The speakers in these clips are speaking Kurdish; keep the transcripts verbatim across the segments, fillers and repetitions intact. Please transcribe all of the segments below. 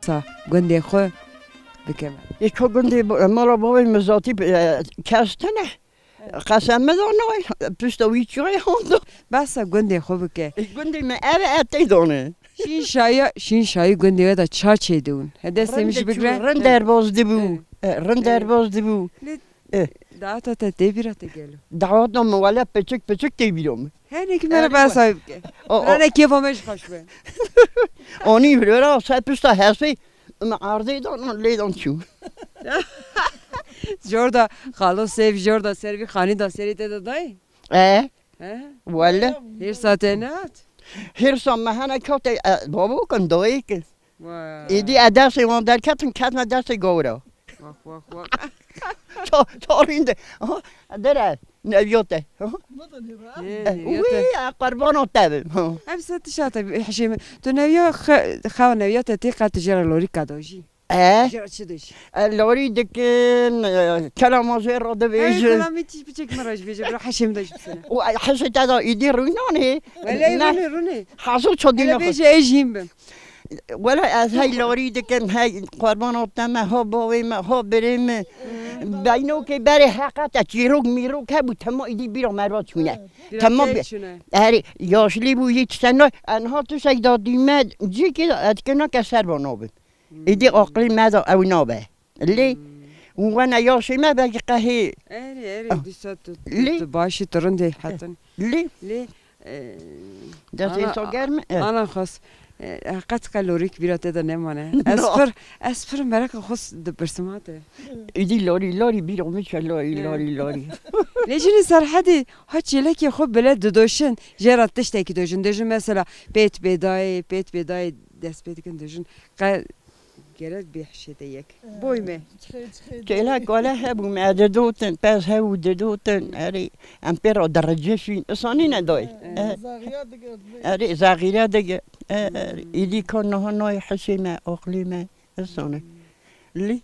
Sa gundê xwe bike me. Yê ka gundê bo-, mala bavê min zatî, e, kes tine. Qesem me da nayê, pişta wî çiyayê handa. Behsa gundê xwe bike. E, gundê me ev e, tey dane. Şîn şaya, şîn şayî gundê we de ça çêdibûn. He, destê min jî bigre. Rind derbaz dibû. Evet. E, rind derbaz dibû. Lê E. Daweta te tê bîra te gelo? Daweta min wele piçik piçik tê bîra min. Henekî me re behsa wê bike. O, o. Rane kêfa me jî xweş be. Anî vir vera se pişta hesê min erdê dan, lê dan çû. Jorda xalo sêv, jorda ser vî xanî da serê te de dayê? E. He? Wele. Hêrsa te nehat? Hêrsa me hene kate, e, babo kin, dayê kin. Vay. Êdî e destê wan derketin, ketine destê gawira. Wah, wah, wah. Ça-, çarîn de. Ha, dere, neviya te. Ha? Ê, neviya te. Wî, e, qurbana te bim. Ha. Em se tişta te hişê min. Tu neviya xe-, xewa neviya te tê qet jê re lorîka da jî. E? Jê re çi dişî? E, lorî dikin, e, kelama jê re dibêjin. Hey, kelamê çi piçek min re jî bêje, bira hişê min de jî bisene. Û, e, hişê te de êdî rûnanê. Wele rûnê, rûnê. Hazo ço dîna xwe. Hele bêje ez jî hîn bim. Wela ez hey larî dikim, hey qurbana te me, ha bavê me, ha birê me. Beynokê berê heqete çîrok mîrok hebû, tema îdî bîra me re çûne. Bîra te çûne. Erê, yaşlî bû, yî tiştena, enha tiştek da dîme, cîkî da, ez kena ke ser va nabim. Îdî aqilî me da ew nabe. Lê, hûn wene yaşê me belkî qehê. Erê, erê, dîsa tu, tu, tu başî, tu rindê hetin. Lê. Lê, e, Destê ana, sa germ e. Ana xas, e, qet qe lorîk bîra te de nemane. Ez pir, ez pir mereka xwe s-, dipirsim hate. Îdî lorî, lorî bîra min çe lorî, lorî, lorî. Lê jinî Serhedî ha çêlekê xwe bile didoşin, jê re tiştekî dojin. Dojin mesela pêt bêdayê, pêt bêdayê dest pê dikin dojin. Qe Gerek bêhşê de yek. Boy me. Çêlek wele hebû me didotin, pez hebû didotin, erê, em pê re direcişîn, isanî ne doy. Zaxîra digir. Erê, zaxîra digir. E, erê, îdî ka niha nayê hişê me, oxlê me, isane. Lê.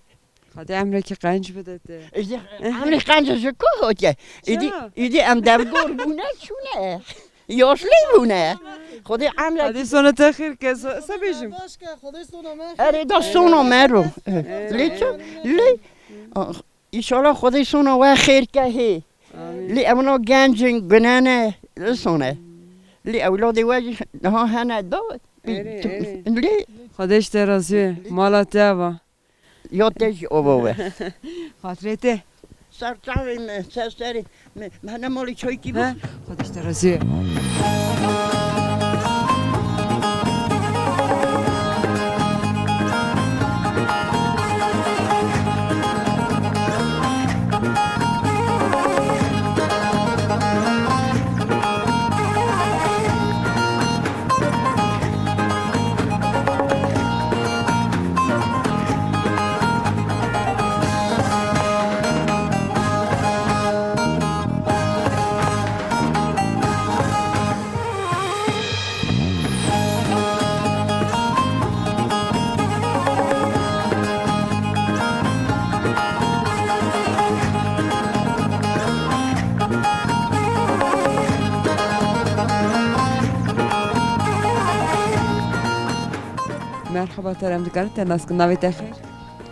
Xwedê emrekî qenc bide te. Îdî, emrê qenc ji ku hote? Îdî, îdî em devgor bûne, çûne. Yaşlî bûne. Xwedê emre. Xwedê sona te xêr ke, se, se bêjim. Baş ke, Xwedê sona me xêr. Erê da sona me ro. Lê çi? Lê. Înşallah Xwedê sona we xêr ke hê. Amîn. Lê evna genc in, gunene, sone. Lê ewladê we jî niha hene da. Erê, erê. Lê. Xwedê ji te razî be. Mala te ava. Ya te jî ava be. Xatirê te. Ser çavê me, ser serê me, me hene malê çaykî bû. He, Xwedê ji te razî be. Merhaba, te re em dikarin te nas kin, navê te xêr?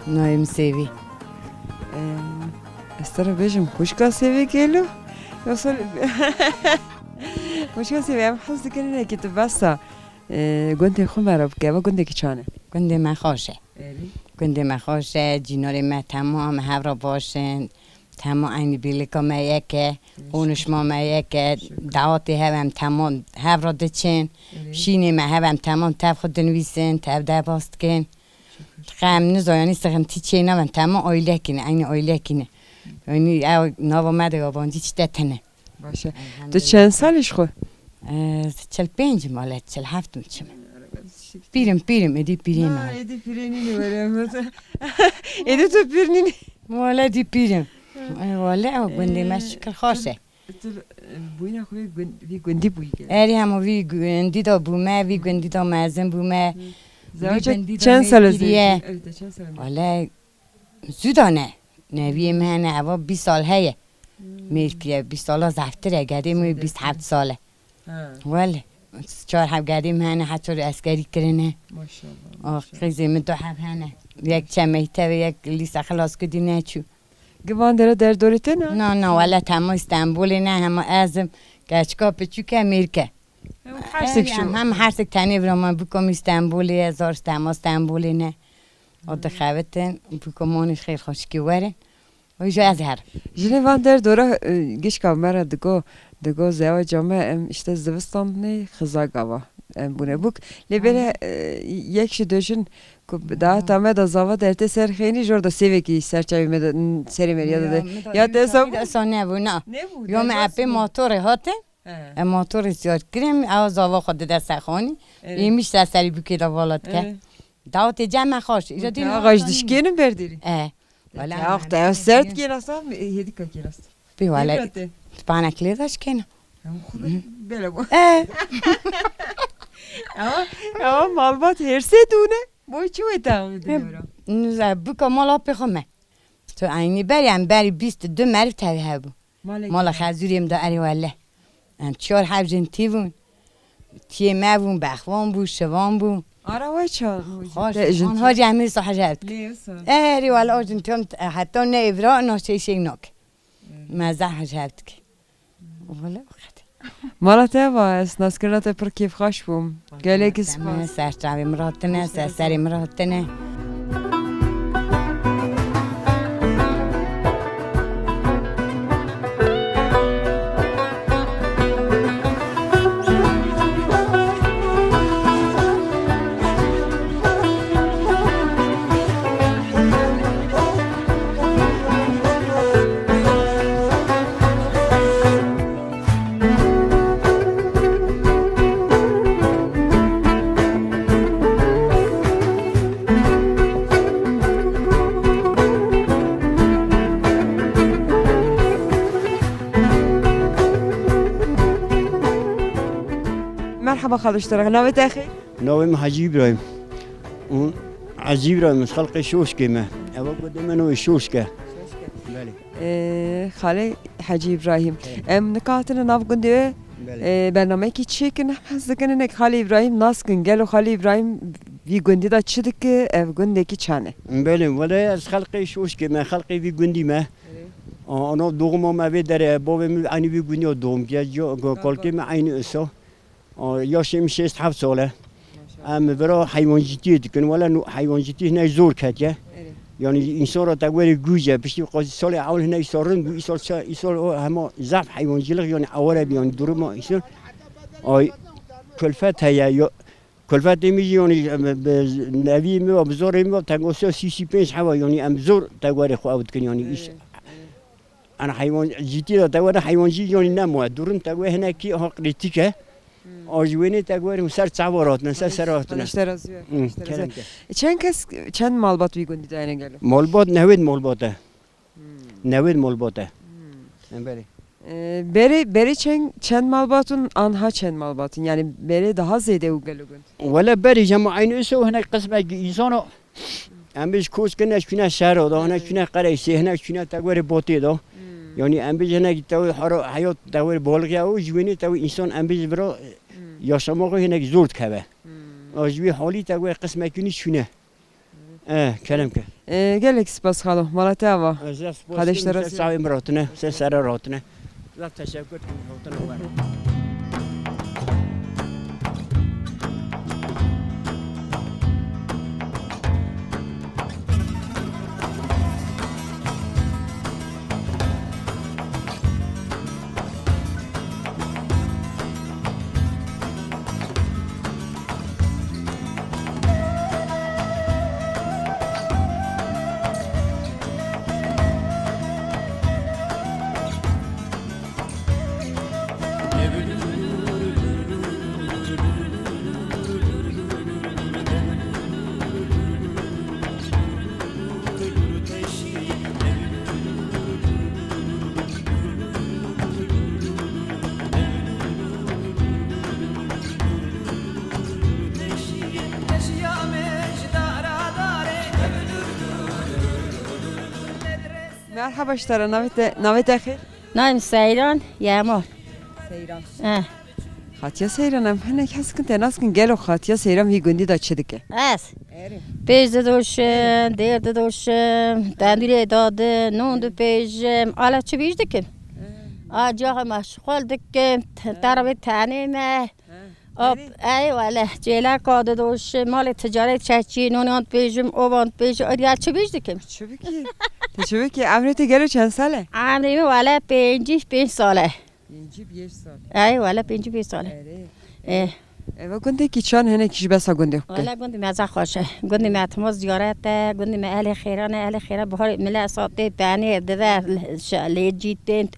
Navê min Sêvî. Ee, ez te re bêjim, xwişka Sêvî gelo? Yoksa xwişka Sêvî, em hez dikin hinekî tu behsa, ee, gundê xwe me re bike, eva gundekî çan e? Gundê me xweş e. Erê. Gundê me xweş e, cînarê me temam, hev re baş in. Temam eynî bîlika me yek e, konuşma me yek e, dawetê hev em temam hev re diçin. Erê. Şînê me hev em temam tev xwe dinivîsin, tev derbas dikin. Xem nizayanî sixintî çê nabin, temam aylekî ne, eynî aylekî ne. Yanî ew nava me de yabancî tişte tine. Baş e. Elhamdülillah. Tu çend salî ji xwe? Ez çil pênc im, wele çil heft im çim. Pîr im, pîr im, êdî pîrê me. Na, êdî pîrê nînî were min. Êdî tu pîr nînî. Wele dî pîr im. E, wele ew gundê me şikir xweş e. Tu, tu, e, bûyîna xwe vî gund-, vî gundî bûyî gel. Erê hema vî gundî de bûme, vî gundî de mezin bûme. Hı. Vî gundî de çend sal e mêr kiriye. Zewca? Evet, çend sal e mêr? Wele zû da ne. Neviyê min hene, eva bîst sal heye. Hmm. Mêr kiriye, bîst sala zeftir e, gedê min bîst heft sal e. Ha. Wele. Çar heb gedê min hene, her çar eskerî kirine. Maşallah, maşallah. Qîzê min du heb hene. Yek çe mektebê, yek lîse xilas kir dî neçû. Gi van dere derdorê te ne? Na, na, wele tema Stenbolê ne, hema ez im, keçika piçûk e, mêrke. Hem hersik şû. Hem hersik tenê vira me, bûka min Stenbolê ye, zor tema Stenbolê ne. O dixebitin, bûka min xêr xweşikî werin. Wî jî ez herim. Jinê van derdora, e, gişka me re digo, digo zewaca me em işte zivistanê xiza gava em bûne bûk. Lê bêre, e, yek ji du jin ku bi dahata me de zava dertê ser xênî, jor da sêvekî ser çavê me de, serê me ya de, ya te zava. Esa nebû, na. Nebû, yo me epê motorê hatin. He. Em motorê ziyar kirin, ew zava xwe dide ser xanî. Evet. Êmiş ser serî bûkê de vala dike. Evet. Dawetê cem me xaş. Îro dîn axa ji dişkênin berdêrî. E. Wala te ax te sert kênasa, hêdîka kênasa. Bi wala. Panek lê daş kêna. Bela bu. E. Ama, ama malbat hêrsê dûne. Boy çi wê te dinora. Nuza bûka mala pê xwe me. Tu eynî berî em berî bîst du meriv tevî hebû. Mala xezûrê min de erê wele. Em çar heb jin tî bûn. Tiyê me bûn, bexvan bû, şivan bû. Ara we çawa bû? Xweş, an hacî em êsa hej hev dikin. Erê wele o jin tiyam heta ne êvra na şey şey nak. Me zeh hej hev dikin. Wele bu kadar. Mala te va, ez naskirina te pir kêfxweş bûm. Gelekî spas. Ser çavê min re hatine, ser serê min re hatine. Merhaba xalo ji te re. Navê te xêr? Navê min Hecî Îbrahîm. Û Hecî Îbrahîm, ji xelqê Şoşkê me. Eva gundê me navê Şoşk e. Belê. Ee, Xalê Hecî Îbrahîm. Evet. Em nika hatine nav gundê we, belê, ee, bernameyekî çêkin, em hez dikin hinek Xalê Îbrahîm nas kin. Gelo Xalê Îbrahîm vî gundî de çi dike, ev gundekî çan e? Belê, wele ez xelqê Şoşkê me, xelqê vî gundî me. Evet. A, ana doğma me vê derê, bavê min eynî vî gundî ya doğum kiriye, kalkê min eynî iso. A, yaşê min şêst heft sal e. Maşallah. Em vira heywancîtiyê dikin. Wele no, heywancîtî hinek zor ketiye. Erê. Yanî însan ra te werê gûj e. Piştî qazî salê ewil hinek îsal rind bû, îsal ça-, îsal o hema zaf heywancîlik yanî eware bî, yanî duruma îsal. Ay, kulfet heye, ya, kulfetê min jî yanî, em, bi neviyê min ve, bi zorê min ve, tengosiya sî sî pênc heva, yanî em zor te werê xwe ew dikin, yanî îş. Erê, erê. Ana heywancîtî de te were heywancî yanî nemaye. Durum te wê hinekî ha krîtîk e. Hmm. A ji wênê te were ser çava ratine, ser ser ratine. Xwedê ji te razî be. Hmm, kerem ke. Çend kes, çend malbat wî gundî de hene gelo? Malbat newêd malbat e. Hmm. Newêd malbat e. Hmm. Em berê. Ee, berê, berê çend, çend malbat in, anha çend malbat in? Yanî berê daha zêde û gelo gund. Wele berê jema eynî iso hinek qismek însano. Em bêj koç kirine çûne şehro da, hinek çûne Qereysê, hinek çûne te werê Botê da. Hmm. Yanî em bêj hinek te wê hara heyat te werê balixiya û ji wênê te wê însan em bêj vira, hmm, yaşama xwe hinek zor dikeve. Hmm. A ji wî halî te werê qismekî nî çûne. Eh, kerem ke. Ee, gelek spas xalo. Mala te ava. Ez ya spas. Xwedê ji te razî be. Ser çavê min ratine, ser sere ratine. Zaf teşekkür ederim. Merhaba ji te re, navê te, navê te xêr? Navê min Seyran Yemar. Seyran. Eh. Xatiya seyran em hinek hez dikin te nas dikin gelo xatiya seyran vî gundî de çi dike? Ez. Erê. Pêj didoşim, dêr didoşim, tendûrê dadin, non dipêjim, ala çi bîj dikim. A caxê me şixul dikim, te- terevê tenê me. Op, Erê. Ey wele, çêleka didoşim, malê ticaret çeçî, nonan dipêjim, ovan dipêjim, ya çi bîj dikim. Çi bikî? Te çi bikî? Emrê te gelo çend sal e? Emrê min wele pêncî pênc sal e. Pêncî pênc sal. Ey wele pêncî pênc sal e. Erê. Eh. Eva gundekî çan hinekî ji besa gundê xwe. Wele gundê me zaf xweş e. Gundê me timo ziyaret e, gundê me elê xêran e, elê xêra bihar mile sa tê penê dive lê cî tên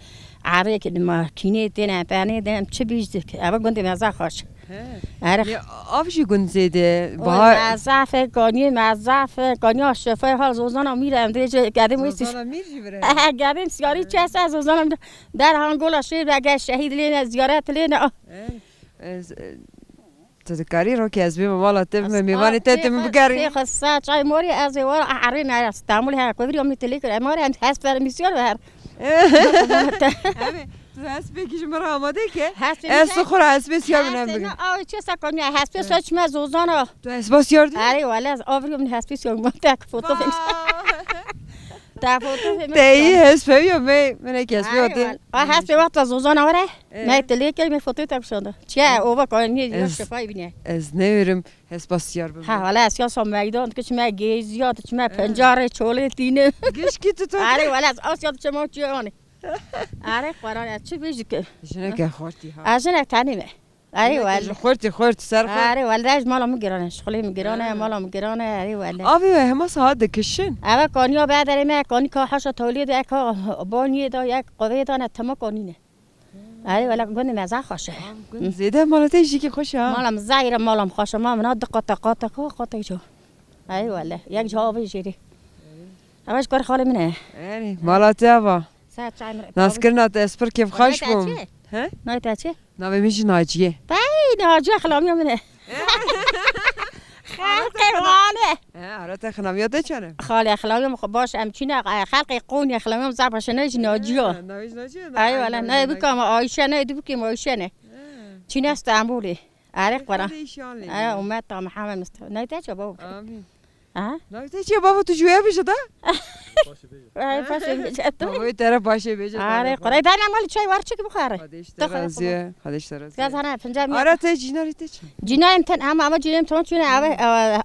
erêk makînê tên em penê de em çi bîj dik. Eva gundê me zaf xweş. He. Erê. Lê av jî gund zêde O bahar. Me zaf e, kaniyê me zaf e, kaniya şefay hal zozana mîr em dê jê gedê wî Zozana mîr jî vire. Gedê siyarî çese zozana mîr. Derhan gola şêr ve gel şehîd lêne, ziyaret lêne. Ey, ez, e, tu dikarî rokê ez bême mala te bime mêvanê te tu min bigerî. Tê xisa çay morî ez ê wara erê me Stenbolê her ku virî omî te lê kir. Em wara em hesp ver misyon ver. Ebe, tu hespêkî ji min re amade ke. Hespê Ez tu xwe re hespê siyar binem bigim. Aw çi se koniya hespê saç me zozana. Tu hespa siyar dî? Erê wele avrî min hespê siyar bime tek foto Vay. Te foto Te iyi hespeviyo me, me ne kesbiyo te. A hespê wexta zozana were. Ee? Me te lê key me foto te kuşanda. Çiye ova koniye ya Ez- şefay bine. Ez ne verim hespa siyar bim. Ha wala siya sa meydan ki çime geziya, çime pencarê çolê tîne. Gişkî tu to. Erê wala asya çima çiye yani. Erê xwara ya çi bêjike. Jineke xortî ha. A jinek tenê me. Erê wala. Xortî xort ser xort. Erê wala ez mala min girane, şixulê min girane, mala min girane, erê wala. Avê we hema saha dikişin. Eve kaniya be derê me, kanika haşa toliyê de, eka baniyê de, yek qovê de ne tema kanîne. Erê wala gundê me zaf xweş e. Gund zêde mala te jîkî xweş e ha. Mala min zayre mala min xweş e. Ma min ha di qata qata ko qata jo. Erê wala. Yek ca avê jêrê. Eva ji kar xalê min e. Erê mala te ava. Ser çay min. Naskirina te ez pir kêfxweş bûm. He? Nayê te çi? Navê min jî Naciye. Bey Naciye xilamiya min e. Xelqê wane. He, ara te xilamiya te çane? Xalê xilamiya min xwe baş em çîne, e, xelqê Qonyê xilamiya min zaf baş e, ne jî Naciye. He, navê jî Naciye, Ay wala, ne bikam Ayşe ne, dibikêm Ayşe ne. He. Çîne Stenbolê. Erê xwara. Xwedê îşanê. Erê umet ta Mihemed Mistefa. Nayê te çi baba? Amîn. Aha. Navê te çi ye baba, tu ji wê bêje da? Ay paşê bêje tu. Babayê te re paşê bêje. Erê xwara. Dayna mal çay var çek bixare. Xwedê ji te razî ye. Xwedê ji te razî ye. Gaz hana fincan mi? Ara te cînarê te çi? Cînayên ten ama ama cînayên ton çûne ava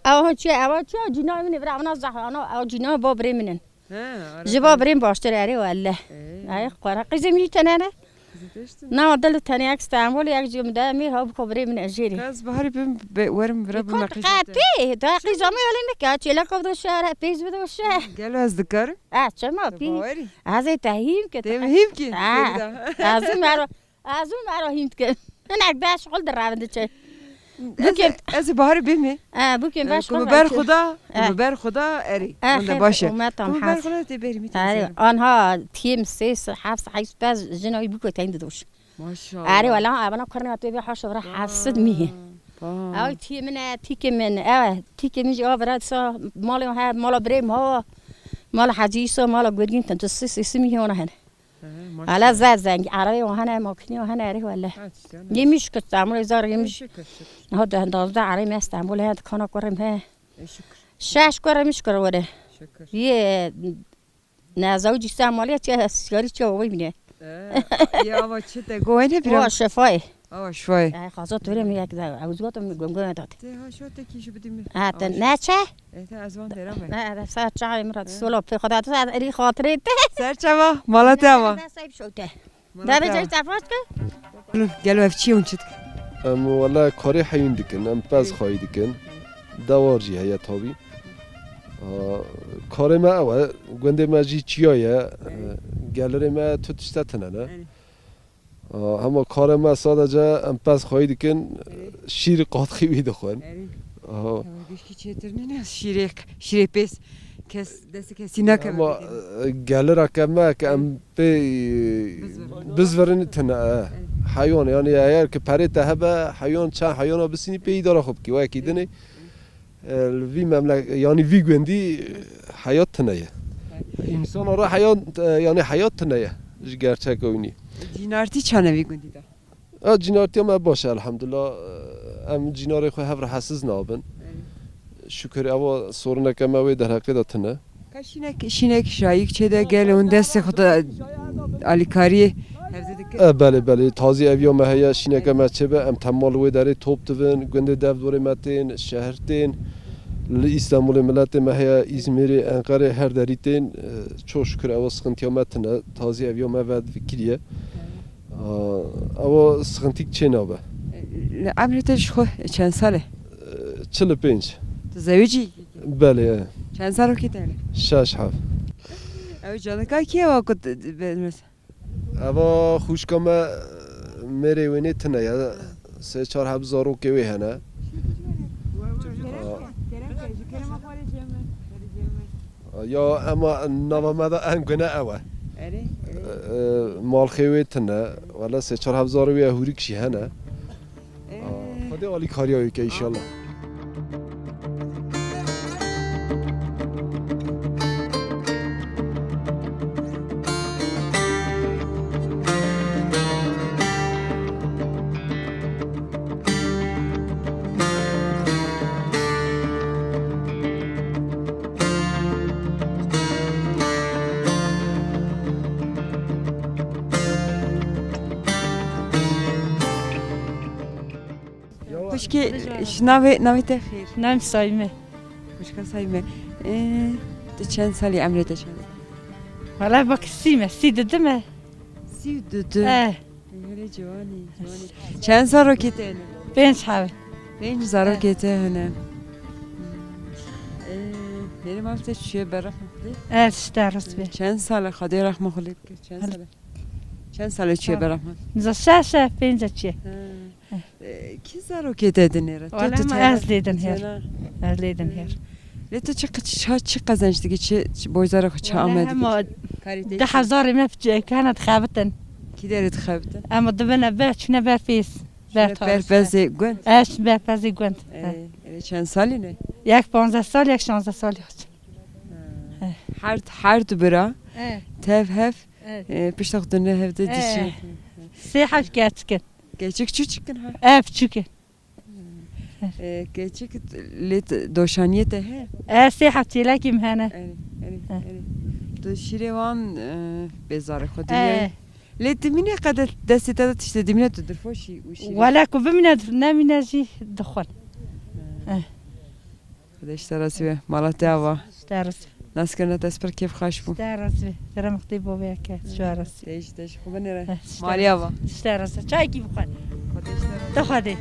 ava çi ava çi cînayê min vira ana zahana ava cînayê bo birê min in. He, ara Ji bo birên baştir erê welle. Ee. Ay xwara. Qîzê min jî tene ne? Qîzê te jî tene? Na dil tenê yek Stenbol, yek jî min de mîr ha biko birê min ejêrî. Ez baharî bim be, werim vira bim Kot qîzê te. Qetî, da qîza min yolê me ke, çêleka bido şehre, pêz bido şehre. Gelo ez dikarim? E, çima pî? Bawerî. Ez ê te hîm ke. Te hîm ki? Ha. Ez û mero. Ez û mero hîn dikim. Hinek be şixul diravin diçe. Ez, Bûkên ez ê baharê bêmê. E, bûkên be Ku şixul bi ber revçe. Xuda, ku E. bi ber Xuda erê. E, Wende xêr, baş e. Umet Ku bi ber Hamhas. Xuda tê berî mi Erê, tê anha tiyê min sê, heft, heyt, pez jina wî bûko teyn didoş. Maşallah. Erê, wela, evana kurna tê bê haşo vira heft mîhî. Vay. Ew tiyê min e, tîkê min, ew tîkê min jî a vira disa malê he, mala birê ma, mala Hecî Îsa, mala Gurgîn, tu sê, sê, sê mîhî ona hene. He, Ala maşallah. Zaf zengî, arabê wan hene, makînê wan hene, erê wele. Ha, tiştê hene. Yê min şikir Stenbolê zar yê min. Şikir, şikir. Ha, de, dozda arê me Stenbolê he, dikana kurê me. E, şikir. Şeş kurê min şikir were. Şikir. Yê nezewcî Stenbolê çe, siyarî çe wê bine. E, yê ava çi te go wene bira? Wa şefayê. Ava şefayê. E, xaza tu rê min yek de, ew zî gotim gom gom dat. Te ha şo te kî ji bidî min. Ha, te ne çe? E, te ez van dera me. Ne, te ser çavê min re sola pê xwe de, tu ser erî xatirê te. Ser çava, mala te ava. Ne sahip şo te. Mala te ava. Gel ev çi ye hûn çi dikin? Em wele karê heyûn dikin, em pez xayî dikin. Dewar jî heye tabî. Aa, karê me ew e, gundê me jî çiya ye. Gelirê me tu tişte tine ne. Aa, hema karê me sadece em pez xweyî dikin, şîr qatxî wî dixwin. Erê. Aha. Ew gişkî çêtir nîne, şîrê, şîrê pês kes, destê kesî nakeve. Ama, e, gelireke me ke em pê, e, bizvirin tine, e. Heyon, yani eger ki perê te hebe, heyon çend heyona bisînî pê îdara xwe bikî, wekî dinê. E, li vî memle-, yanî vî gundî, e, heyat tune ye. Însana re heyat, e, yanî heyat tune ye ji gerçeka wînî. Cînartî çane vî gundî de? Ya cînartiya me baş e elhamdulillah. Em cînarê xwe hev rehetsiz nabin. Şükür ewa soruneke me wê derheqê de tune. Ka şînek, şînek şayîk çê de gel hûn destê xwe de alîkariyê hevdî dikin? E, belê, belê. Tazî eviya me heye, şîneke me çê be, em temma li wê derê top dibin, gundê dev dorê me tên, şehr tên. Li Îstanbulê miletê me heye, Îzmîrê, Enqerê, her derî tên. E, çok şükür ewa sıkıntıya me tune. Tazî eviya me vedikiriye. A, ewa sıkıntı çê nabe. Li emrê te ji xwe çend sal e? E, çil û pênc. Tu zewicî? Belê, e. Çend zarokê te hene? Şeş heb. Ew canika kî ye wa ku t-, t-, be-, mes- Eva xwişka me mêrê wênê tune ye. Sê çar heb zarokê wê hene. A. Ya ema nava me de en gune ew e. Erê, erê. E, e, malxê wê tune. Wele sê çar heb zarê wê hûrik jî hene. Ee. Aa, Xwedê alîkariya wê ke înşallah. Xwişkê, ji navê, navê te xêr? Navê Sayme. Xwişka Sayme. Ee, tu çend salî, emrê te çend? Wala bak sî me, sî didi me. Sî û didi. Eh. Hele ciwanî, ciwanî. Çend zarokê te hene? Pênc habe. Pênc zarokê te hene. Ee, mêrê mal te çûye ber rehma Xwedê? Eh, işte rast be. Çend sal e Xwedê rehma Xwedê bike? Çend sal e? Çend sal e çûye ber rehma? Niza şeş e, pênc e çûye. Ha. Eh. Ee, kî zarokê te dinêre? Tu, wala tu ma tena, ez lê tu din her. Tena. Ez lê din her. Lê tu çi qi-, çi, çi qezenç dikî, çi, çi boyzara xwe, çi amedî? Wala hema di hezarê me piçek hene dixebitin. Kî derê dixebitin? Ema dibine ber, çûne ber pêz. Ber tarî. Ber pezê gund? Eş ber pezê gund. Erê, erê, çend salî ne? Yek panzdeh sal, yek şanzdeh sal yaş. Ha. Her, her du bira, tev hev, e, pişta xwe dune hev de dişin. Sê hev keçikin. Keçik çûçik in ha? Ev çûçik in. E, keçik lê t-, doşaniyê te he? E, sê hev çêlekî min hene. Erê, erê, erê. Tu şîrê wan, e, bêzarê xwe dinyayê. Lê dimîne qede destê te de tiştê dimîne tu dirxoşî û şîrê. Wele ku bimîne, nemîne jî dixwin. Xwedê ji te razî be. Mala te ava. Ji te razî be. Naskirina te ez pir kêfxweş bûm. Ji te razî be. Kerem Xwedê bo vê yeke. Ji we razî be. Te jî, te jî xwe binêre. Eh, ji te razî be. Maliya va. Ji te razî be. Çayekî bixwe. Xwedê ji te razî be. Te Xwedê.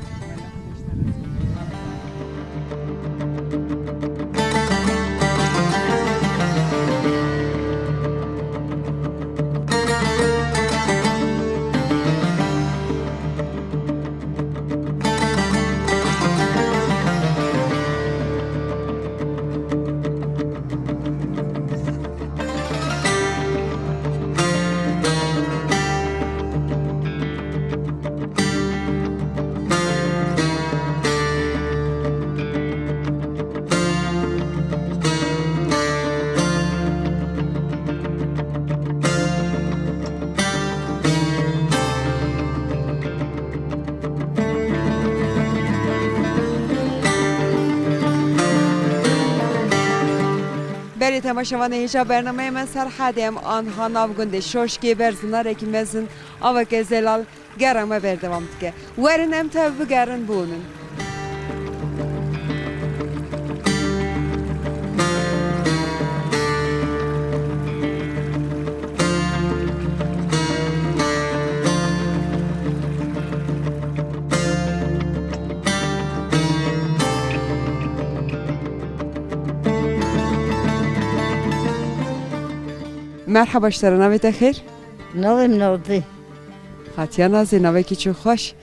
Belê temaşevanê hêja bernameyê me Serhedê em anha nav gundê Şoşkê ber zinarekî mezin Aveke Zelal gera me berdewam dike. Werin em tev bigerin bûnin. Merhaba ji te re, navê te xêr? Navê min Nazê. Xatiya Nazê, navekî çi xweş.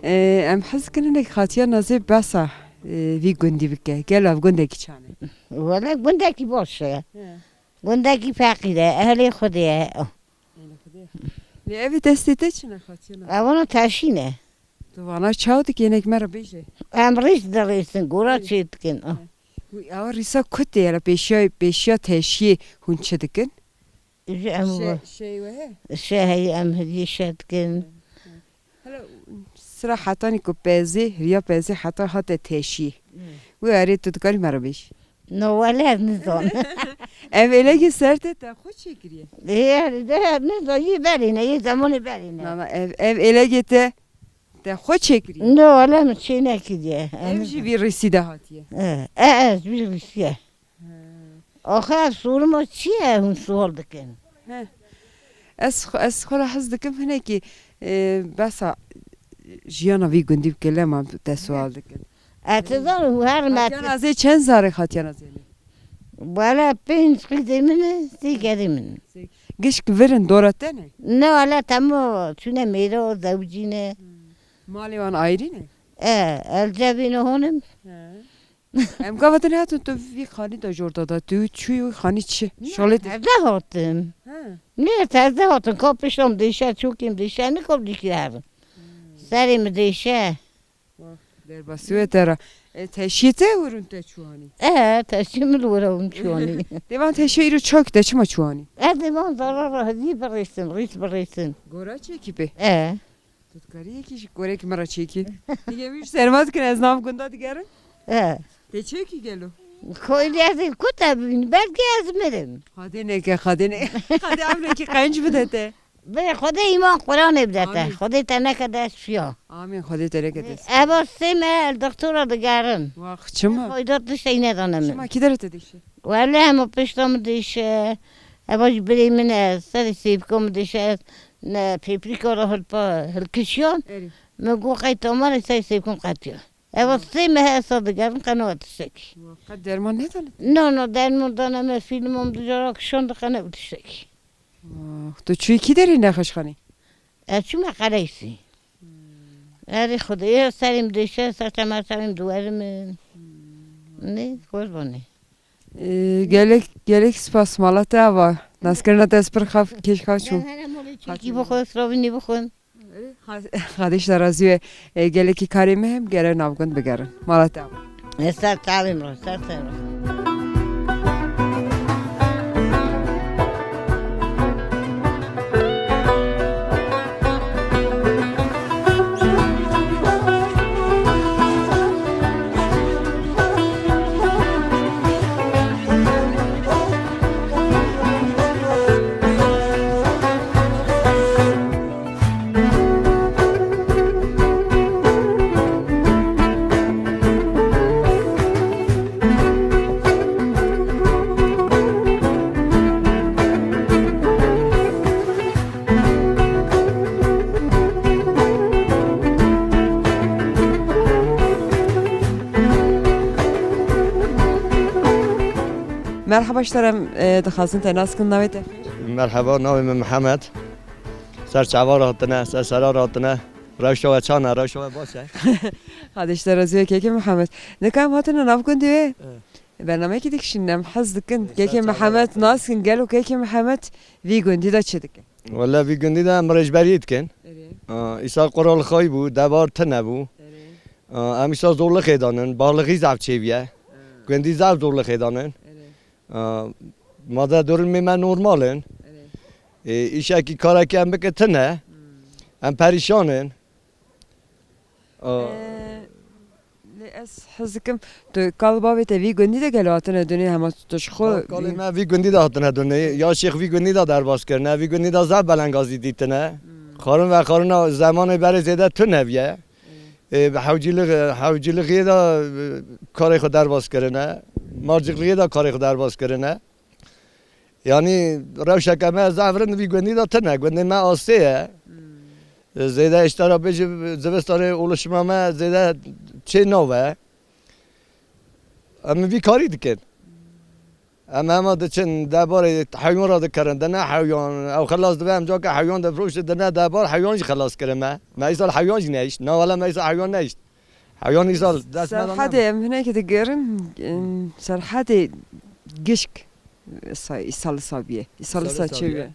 Ee, em hez dikin hinek Xatiya Nazê behsa, ee, vî gundî bike. Gelo ev gundekî çan e? Wele gundekî baş e. He. Gundekî feqîr e, ehlê Xwedê ye. Ehlê Xwedê. Lê ev ê destê te çi ne Xatiya Nazê? Ewana teşî ne. Tu vana çawa dikî, hinek me re bêje. Em rîs dirîsin, gora çê dikin. Wî, ewa rîsa ku tê, ya pêşiya, pêşiya teşiyê hûn çi dikin? Ji em Şe-, şey we he? Şe heye, em hidî şe dikin. Hala Tira hetanî ku pezê, riya pezê heta hate teşî. Hmm. Wê erê tu dikarî me re bêjî. No, wele ez nizanim. Ev êlegê ser te, te xwe çêkiriye? Ê, de, niza-, yê berê ne, yê zemanê berê ne. Na, na, ev, ev êlegê te, te xwe çêkiriye? No, wele min çê nekiriye. Ev jî vî rîsî de hatiye? E, e, ez vî rîsî ye. He. Axa, soruma çi ye hûn sual dikin? He. Ez xwe, ez xwe re hez dikim hinekî, e, behsa jiyana vî gundî bike, lema te sual dikin. E, tu zanî, her Hatiyan metî- azê çend zarê hatiyan azê ne? Wala pênc qîzê min e, sê gerê min e. Sê-, gişk vir in, dora te ne? Ne, wala temo çûne mêro, zewcîne. Hmm. Malê wan ayrî ne? E, ez cevîne honim. He. Em gava din hatin tu vî xanî de jor dada, tu çûyî wî xanî çi? Ne, şalê de. Teze hatin. He. Ne, teze hatin, ka pişta min dêşe, çokê min dêşe, ne ka dîkî herin. Hmm. Serê min dêşe. Wah, derbasî wê te re. E, teşiyê te wir in te çû hanî? E, teşiyê min li wir in çû hanî. Dêvan teşiyê îro çak te çima çû hanî? E, dêvan zara re hezî birêsin, rîs birêsin. Gora çêkî pê? E. Tu dikarî yekî ji korekî min re çêkî? Nîgê min ji serma dikin, ez nav gunda digerim. E. Tê çêkî gelo? Koyli ez ê ku te bibînim, belkî ez mirim. Xwedê neke, Xwedê ne-, Xwedê evnekî qenc bide te. Bê Xwedê îman Quranê bide te. Amîn. Xwedê te neke dest şiya. Amîn, Xwedê te neke dest. Eva sê me el doktora digerin. Wax, çima? Fayda tiştê nedane min. Çima, kî dere te dişe? Wele hema pişta min dişe. Eva ji birê min e, serê sêvka min dişe. Ne, pêprîka re hilpa, hilkişiyan. Erê. Min got, qey tamare ser sêvkûn qetiya. Ev sê meh esa digerin, qe nawe tiştekî. Wa, qe derman nedane? No, no, derman dane me, fîlmam du cara kişand, qe ne tiştekî. Wa, tu çûyî kî derê nexweşxanê? Ez çûme Qereysî. Hmm. Erê Xwedê, serê min dêşe, ser çemer serê min diwerim. Hmm. Ne, qurbanê. Ee, gelek, gelek spas mala te ava. Naskirina te ez pir xaf, kêş xav çûm. Her molê çekî bixwe, srovînî bixwe. Xadîş de razî wê, e, gelekî karê me hem gere navgund bigerin. Mala te ava. E, ser çavê min re, ser ser re. Merhaba ji te re, em, e, dixwazin te nas kin, navê te? Merhaba, navê min Mihemed. Ser çava re hatine, ser sera re hatine. Rewşa we çan e, rewşa we baş e? Xadê ji te razî be kekê Mihemed. Nika em hatine nav gundê wê. Evet. Bernameyekî dikişînin, em hez dikin. Kekê Mihemed nas kin, gelo kekê Mihemed vî gundî de çi dike? Wele vî gundî de em rêjberiyê dikin. Erê. Aa, îsal quralxayî bû, debar tune bû. Erê. Aa, em îsal zorlixê danin, balixî zaf çêviye. Ha. Gundî zaf zorlixê danin. Erê. Aa, made durumê me normal in. Erê. Ê, îşekî karekî em bike tune. Hmm. Em perîşan in. Aa. Ee, lê ez hez dikim, tu kal bavê te vî gundî de gelo hatine dunê, hema tu ji xwe. Kalê me vî gundî de hatine dunê. Ya şêx vî gundî de derbas kirine, vî gundî de zaf belengazî dîtine. Hmm. Xarin ve xarina zemanê berê zêde tune viye. Ê, bi hewcîlix-, hewcîlixiyê de, e, karê xwe derbas kirine, marcixliyê de karê xwe derbas kirine. Yanî rewşeke me zaf rind vî gundî de tune. Gundê me astê ye. Hmm. Zêde îşte ra bêjî zivistanê oluşma me zêde çê nawe. Em vî karî dikin. Em hema diçin debarê heywan re dikerin, dine heywan, ew xelas dibe, em cake heywan difroşin, dine debar, heywan jî xelas kirin me. Me îsal heywan jî nehişt. Na wele me îsal heywan nehişt. Heywan îsal dest me de Serhedê, em hinekî digerin, em, Serhedê gişk sa-, îsal sabiye. Îsal sa çeviye.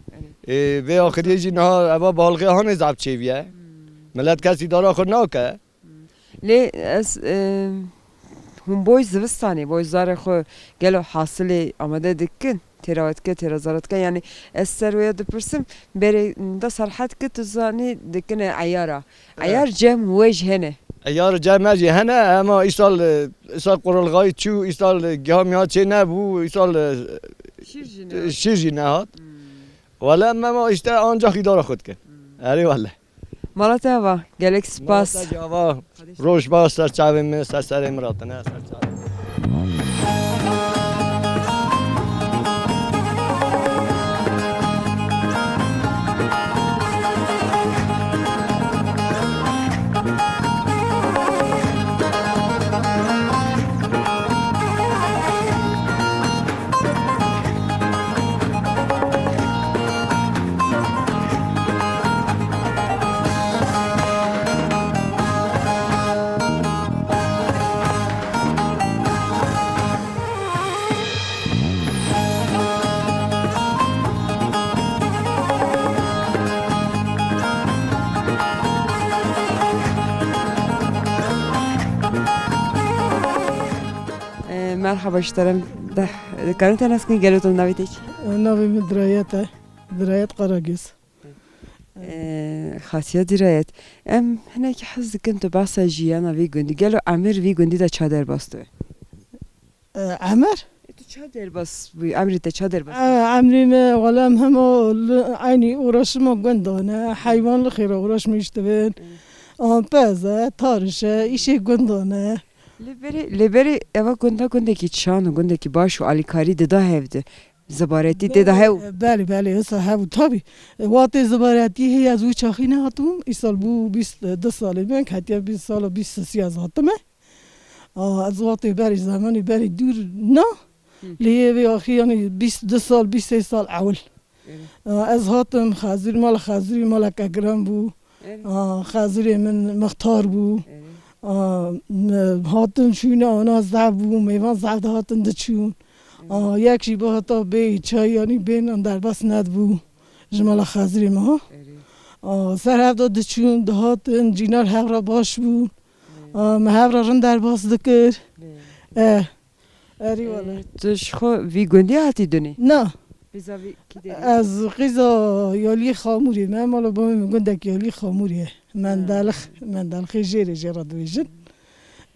Ê, vê axiriyê jî niha eva balixê hanê zaf çêviye. Hmm. Milet kes îdara xwe nake. Lê ez, e, hûn boy zivistanê, boy zarê xwe gelo hasilê amade dikin? têra we dike, têra zara dike. Yanî ez ser wê ya dipirsim, berê da serhed ke tu zanî dikine eyara. Evet. Eyar cem we jî hene. Eyar cem me jî hene, ema îsal, e, îsal qurulxayî çû, îsal, e, giha miha çê nebû, îsal, e, Şîr jî nehat. Şîr jî nehat. Hmm. Wele em ema îşte ancax îdara xwe dikin. Hmm. Erê wele. Mala te ava, gelek spas. Mala te ava, roj baş ser çavê min, ser serê min ratine, ser çavê min. E, merhaba, ji te re deh, dikarin te nas kin, gelo tu navê te çi? Navê min Dirayet e. Dirayet Karagöz. E, Xasiya Dirayet. Em hinekî hez dikin tu behsa jiyana vî gundî. Gelo emir vî gundî de ça derbas tu? E, emir? E, tu ça derbas bûyî? Emrê te ça derbas bû? E, emrê me, wela em hema li eynî uğraşima gundan e. Heywan li xêra uğraşma îşte bin. E. An pez e, tariş e, îşê gundan e. Lê berê, lê berê eva gunda gundekî çan û gundekî baş û alîkarî dida hev de. Zibaretî tê de hew? Belê, belê, wisa hebû, tabî. E, watê zibaretî heye, ez wî çaxî nehatibûm. Îsal bû bîst du salê min, hetiye bîst sala bîst sisî ez hatime. A, ez watê berî, zemanî berî dûr na. Hı. Lê yê vê axî, yanî bîst du sal, bîst sê sal ewil. Evet. A, ez hatim xezir, mala xezirî, maleke giran bû. Evet. A, xezirê min mixtar bû. Evet. A, me hatin çûne, ana zaf bû, mêvan zaf dihatin diçûn. Evet. A, yek jî bihata bê çay, yanî bê nan derbas nedibû ji mala xezirê me. Evet. A, ser hev de diçûn, dihatin, cînar hev re baş bû. Evet. A, me hev re rind derbas dikir. Evet. Eh. Erê wele. Ee, tu ji xwe vî gundî hatî dunê? Na. Qîza vî kî derê? Ez qîza Yaliyê Xamûrê me, mala bavê min gundek Yaliyê Xamûrê ye. Mendalix, Mendalixê jêrê jê re dibêjin.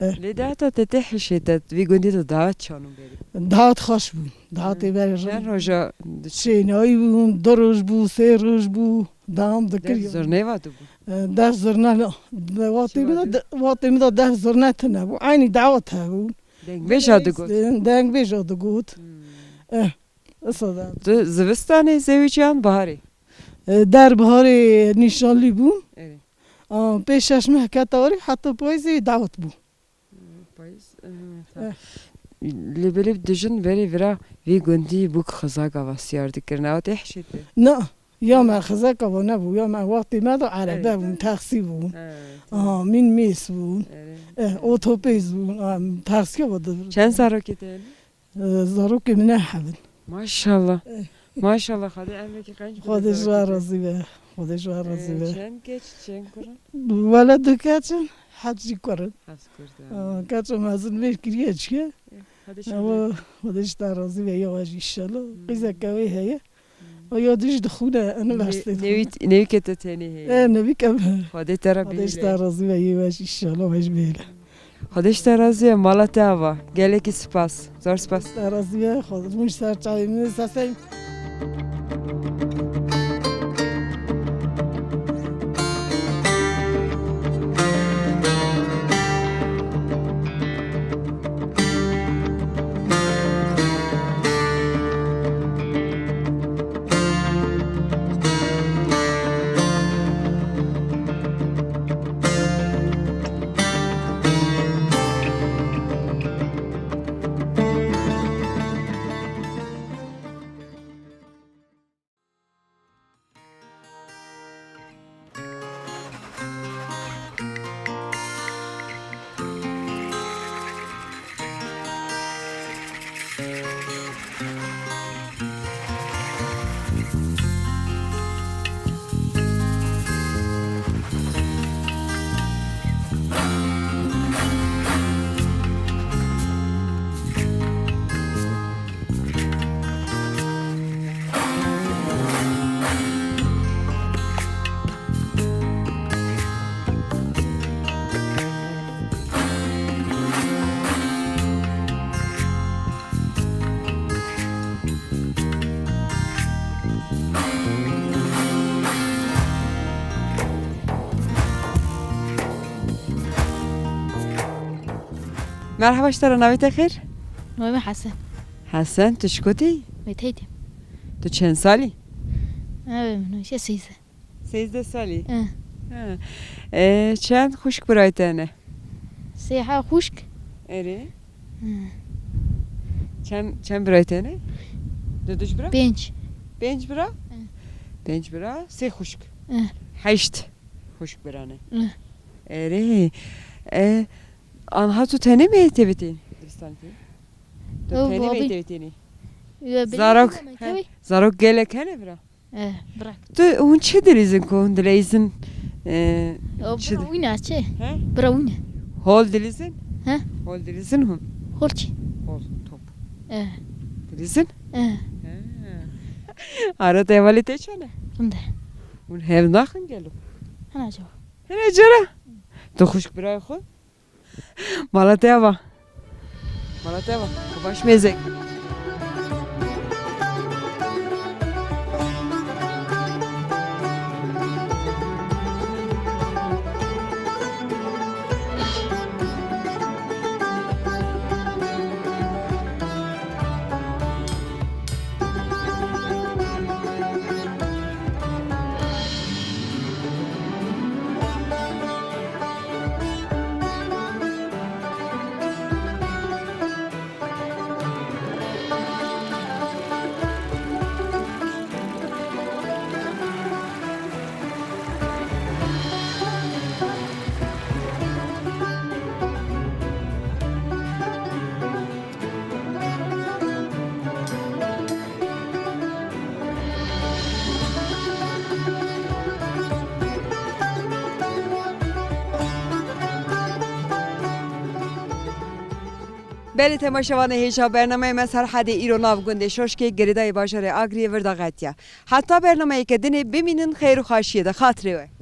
Eh. Lê dehata te tê hişê te vî gundî de dahat çan û berî? Dahat xweş bû. Dahatê berê re. Çend roja diçû? Şênayî bûn, du roj bû, sê roj bû, dewam dikir. Def zurne va dibû? Eh, def zurne, watê min de, watê min de def zurne tune bû. Eynî dahat hebûn. Dengbêja digot. Dengbêja digot. Hmm. Eh, wisa da. Tu zivistanê zewiciyan, biharê? Eh, der biharê nîşanlî bûm. Erê. A, pê şeş meh kete warê, heta payîzê dawet bû. Hmm, payîz, eh, ta. Eh. Lê belê dijin verê vira vî gundî bûk xizak ava siyar dikirine. Ew tê hişê te? Na. Ya me xizek ava nebû, ya me wextê me de erebe bûn, taksî bûn. Evet. Aha, minibus bûn. Evet. Eh, otobus bûn. Em, taksî ava dibir. Çend zarokê te hene? Eh, zarokê min ne hebin. Maşallah. Eh. Maşallah, Xwedê emrekî qenc bide. Xwedê ji we razî be. Xwedê ji we razî be. Eh, çend keç, çend kur in? Wele du keç in, heft jî kur in. Heft kur de. Ah, keça mezin vê kiriye çiye. Eh, Xwedê ji we razî be. Xwedê ji te razî be, ya we jî inşallah. Hmm. Qîzeke wê heye. Aya dij dixwîne, üniversite dixwîne. Newî, newî ke te tenê heye. E, newî ke. Xwedê te re bihêle. Xwedê ji te razî be, yê we jî inşallah we jî bihêle. Xwedê ji te razî be, mala te ava. Gelekî spas. Zor spas. Te razî be, Xwedê min ji ser çavê min seseyim. Merhaba, ji te re, navê te xêr? Navê min Hesen. Hesen, tu ji ku tê? Wê tey tê. Tu çend salî? Navê min, şey, seyze. Sêzdeh salî? Eh. Ha. E, çend xwişk birayê te ne? Sê ha xwişk. Erê. Eh. Çend, çend birayê te ne? Du duş bira? Pênc. Pênc bira? Eh. Pênc bira, sê xwişk. Eh. Heşt xwişk bira ne? Eh. Erê. E, anha tu tenê me tê bitî? Dibistanê tê? Tu tenê me tê bitî? Zarok, he, zarok gelek hene bira? Eh, bırak. Tu hûn çi dilîzin ku hûn dileyzin, e, çi bira di- wîna çi? He? Bira wîna. Hol dilîzin? He? Hol dilîzin hûn? Hol çi? Hol, top. Eh. Dilîzin? Eh. He. Ara te hevalê te çane? Rinde. Hûn hev naxin gelo? Hena ceva. Hena cera? Tu xwişk birayê xwe? Mala te ava. Mala te ava. Xwe baş mêzek. Belê temaşevanê hêja, bernameya me Serhedê îro nav gundê Şoşkê, girêdayê bajarê Agriyê vir daxetiya. Heta bernameyeke dinê bimînin xeyr û xaşiyê de. Xatirê we.